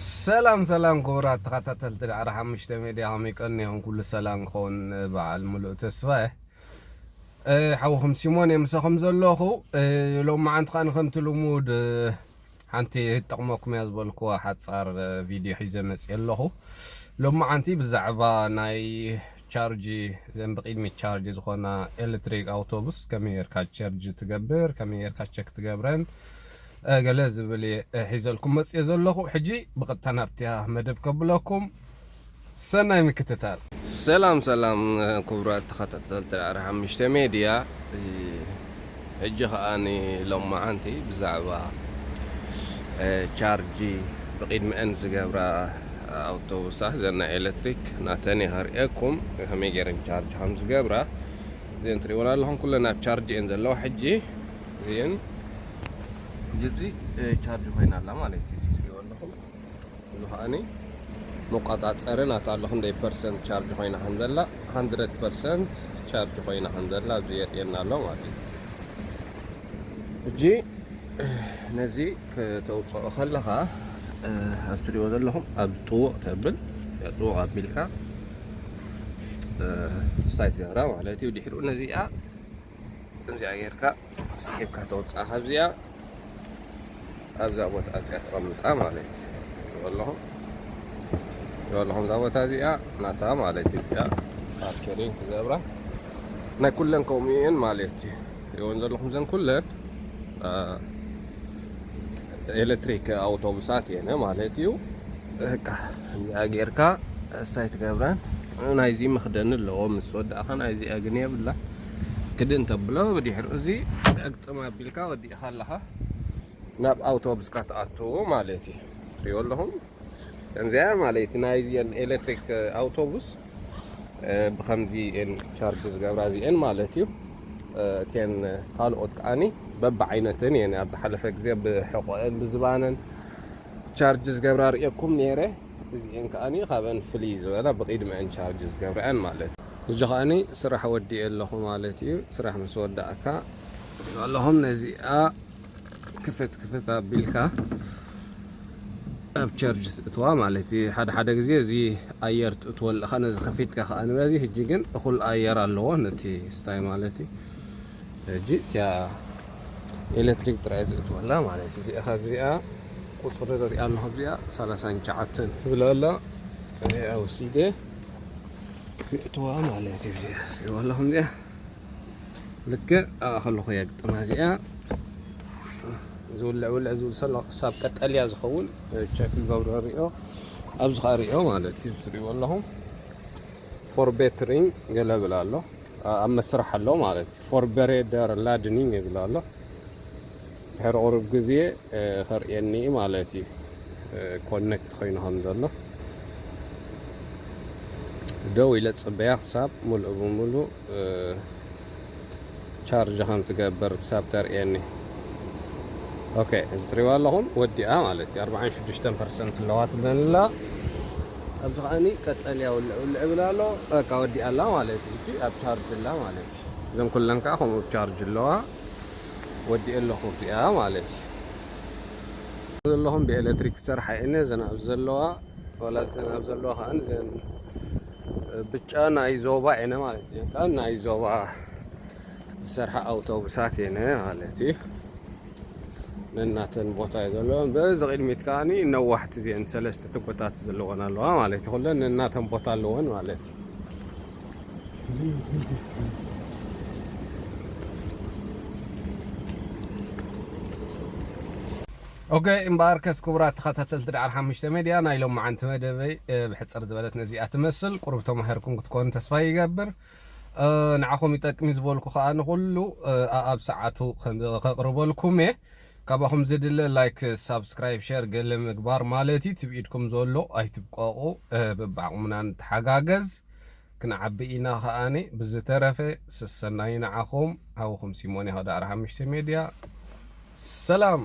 ሰላም ሰላም ክቡራት ተኸታተልቲ ዳዕሮ ሓሙሽተ ሜድያ፣ ከመይ ቀኒኹም? ኩሉ ሰላም ክኸውን በዓል ሙሉእ ተስፋ እየ። እ፣ ሓውኹም ሲሞን እየ ምሳኹም ዘለኹ። እ፣ ሎማዓንቲ ከኣ ከምቲ ልሙድ፣ እ፣ ሓንቲ ትጠቕመኩም እያ ዝበልኩዋ ሓጻር፣ እ፣ ቪድዮ ሒዘ መጽየ ኣለኹ። ሎማዓንቲ ብዛዕባ ናይ ቻርጅ፣ ዘን ብቕድሚት ቻርጅ ዝኾና ኤሌክትሪክ ኣውቶቡስ ከመይ ጌርካ ቻርጅ ትገብር፣ ከመይ ጌርካ ቸክ ትገብረን፣ እ፣ ገለ ዝብል እየ፣ እ፣ ሒዘልኩም መጽየ ዘለኹ። ሕጂ ብቐጥታ ናብቲ መደብ ከብለኩም። ሰናይ ምክትታል። ሰላም ሰላም፣ እ፣ ክቡራት ተኸታተልቲ ዳዕሮ ሓሙሽተ ሜድያ፣ እ፣ ሕጂ ከኣ ሎማዓንቲ ብዛዕባ፣ እ፣ ቻርጅ ብቕድሚአን ዝገብራ ኣውቶቡሳት፣ ዘን ናይ ኤሌክትሪክ ናተን እየ ከርእየኩም፣ ከመይ ገይረን ቻርጅ ከም ዝገብራ። እዘን ትሪእወን ኣለኹም፣ ኩለን ኣብ ቻርጅ እየን ዘለዋ። ሕጂ እዚአን፣ እዚ፣ እ፣ ቻርጅ ኮይና ኣላ ማለት እዩ። እዚ ትሪእዎ ኣለኹም፣ እዚ ከኣኒ መቆጻጸሪ ናታ ኣሎ፣ ክንደይ ፐርሰንት ቻርጅ ኮይና ከም ዘላ፣ ሃንድረድ ፐርሰንት ቻርጅ ኮይና ከም ዘላ ኣብዚ የርእየና ኣሎ ማለት እዩ። ሕጂ ነዚ ከተውፅኦ ከለኻ፣ እ፣ ኣብ ትሪእዎ ዘለኹም ኣብ ጥውቕ ተብል፣ ጥውቕ ኣቢልካ፣ እ፣ ስታይ ትገብራ ማለት እዩ። ድሕሪኡ ነዚኣ፣ እዚኣ ጌርካ ስሒብካ ተውፅኣ ካብዚኣ፣ ኣብዛ ቦታ እዚኣ ተቐምጣ ማለት እዩ። ትሪእዎ ኣለኹም፣ ትሪእዎ ኣለኹም፣ እዛ ቦታ እዚኣ ናታ ማለት እዩ። እዚኣ ካርቸሪንግ ትገብራ፣ ናይ ኩለን ከምኡ እየን ማለት እዩ። ትሪእወን ዘለኹም ዘን ኩለን፣ እ፣ ኤሌክትሪክ ኣውቶቡሳት እየን ማለት እዩ። በቃ እዚኣ ጌርካ ስታይ ትገብረን። ናይዚ መኽደኒ ኣለዎ፣ ምስ ወዳእኻ ናይዚኣ ግን የብላ። ክድን ተብሎ ብድሕሪ እዚ ኣግጥም ኣቢልካ ወዲእኻ ኣለኻ፣ ናብ ኣውቶቡስካ ትኣትዎ ማለት እዩ። ትሪእዎ ኣለኹም፣ ከምዚኣ ማለት እዩ። ናይዚአን ኤሌክትሪክ ኣውቶቡስ፣ እ፣ ብኸምዚ እየን ቻርጅ ዝገብራ እዚአን ማለት እዩ። እ፣ እተን ካልኦት ከኣኒ በብዓይነተን እየን። ኣብ ዝሓለፈ ግዜ ብሕቆአን ብዝባነን ቻርጅ ዝገብራ ርእየኩም ነይረ። እዚአን ከኣኒ ካብአን ፍልይ ዝበላ ብቕድመአን ቻርጅ ዝገብረአን ማለት እዩ። ሕጂ ከኣኒ ስራሕ ወዲኤ ኣለኹ ማለት እዩ። ስራሕ ምስ ወዳእካ ኣለኹም ነዚኣ ክፍት ክፍት ኣቢልካ ኣብ ቻርጅ ትእትዋ ማለት እዩ። ሓደ ሓደ ግዜ እዚ ኣየር ትእትወሉ ኢኻ ነዚ ከፊትካ ከኣ ንበዚ። ሕጂ ግን እኹል ኣየር ኣለዎ ነቲ ስታይ ማለት እዩ። ሕጂ እቲኣ ኤሌክትሪክ ጥራይ ዝእትወላ ማለት እዩ። እዚኣ ካብዚኣ ቁጽሪ ንሪኣ ኣለኹ፣ እዚኣ ሰላሳን ትሽዓተን ትብል ኣላ። እዚኣ ወሲደ ክእትዋ ማለት እዩ። እዚኣ ትሪእዋ ኣለኹም እዚኣ። ልክዕ ኣብኣ ከለኹ እያ ግጥማ እዚኣ። ዝውልዕ ውልዕ ዝብል ዘሎ ክሳብ ቀጠልያ ዝኸውን ቸክ ይገብሮ ሪኦ። ኣብዚ ኸኣ ሪኦ ማለት እዩ። ትሪእዎ ኣለኹም ፎር ቤትሪንግ ገለ ብል ኣሎ። ኣብ መስርሕ ኣሎ ማለት እዩ። ፎር በሬደር ላድኒንግ ይብል ኣሎ። ድሕሪ ቁሩብ ግዜ፣ እ፣ ከርእየኒ እዩ ማለት እዩ። እ፣ ኮኔክት ኮይኑ ከም ዘሎ። ደው ኢለ ጽበያ ክሳብ ሙሉእ ብሙሉእ፣ እ፣ ቻርጅ ከም ትገብር ክሳብ ተርእየኒ። ኦኬ፣ እዚ ትሪእዋ ኣለኹም ወዲኣ ማለት እዩ። ኣርባዓን ሽዱሽተን ፐርሰንት ኣለዋ ትብለኒ ኣላ። ኣብዚ ከኣኒ ቀጠልያ ውልዕ ውልዕ ይብል ኣሎ። በቃ ወዲኣ ኣላ ማለት እዩ። ሕጂ ኣብ ቻርጅ ኣላ ማለት እዩ። እዘን ኩለን ከኣ ከምኡ ኣብ ቻርጅ ኣለዋ። ወዲኤ ኣለኹ እዚኣ ማለት እዩ። ዘለኹም ብኤሌክትሪክ ዝሰርሓ እየን እዘን ኣብዚ ዘለዋ፣ ዋላ እዘን ኣብ ዘለዋ ከኣ እዘን ብጫ ናይ ዞባ እየን ማለት እዩ። ከኣ ናይ ዞባ ዝሰርሓ ኣውቶቡሳት እየን ማለት እዩ። ነናተን ቦታ እዩ ዘለወን። በዚ ቅድሚት ከኣ ነዋሕቲ እዚአን ሰለስተ ትጎታት ዘለወን ኣለዋ ማለት እዩ። ኩለን ነናተን ቦታ ኣለወን ማለት እዩ። ኦኬ፣ እምበኣርከስ ክቡራት ተኸታተልቲ ዳዕሮ ሓሙሽተ ሜድያ፣ ናይ ሎማዓንቲ መደበይ፣ እ፣ ብሕጽር ዝበለት ነዚኣ ትመስል። ቁሩብ ተማሂርኩም ክትኮኑ ተስፋ ይገብር። እ፣ ንዓኹም ይጠቅም እዩ ዝበልኩ ከኣ ንኹሉ፣ እ፣ ኣኣብ ሰዓቱ ከም-፣ ከቕርበልኩም እየ። ካባኹም ዝድለ ላይክ፣ ሳብስክራይብ፣ ሸር ገለ ምግባር ማለት እዩ። ትብኢድኩም ዘሎ ኣይትብቀቑ፣ እ፣ በብዓቕምና ንተሓጋገዝ። ክንዓቢ ኢና ከኣኒ። ብዝተረፈ ሰሰናዩ ንዓኹም። ሓውኹም ሲሞን ኢኻ ዳዕሮ ሓሙሽተ ሜድያ። ሰላም።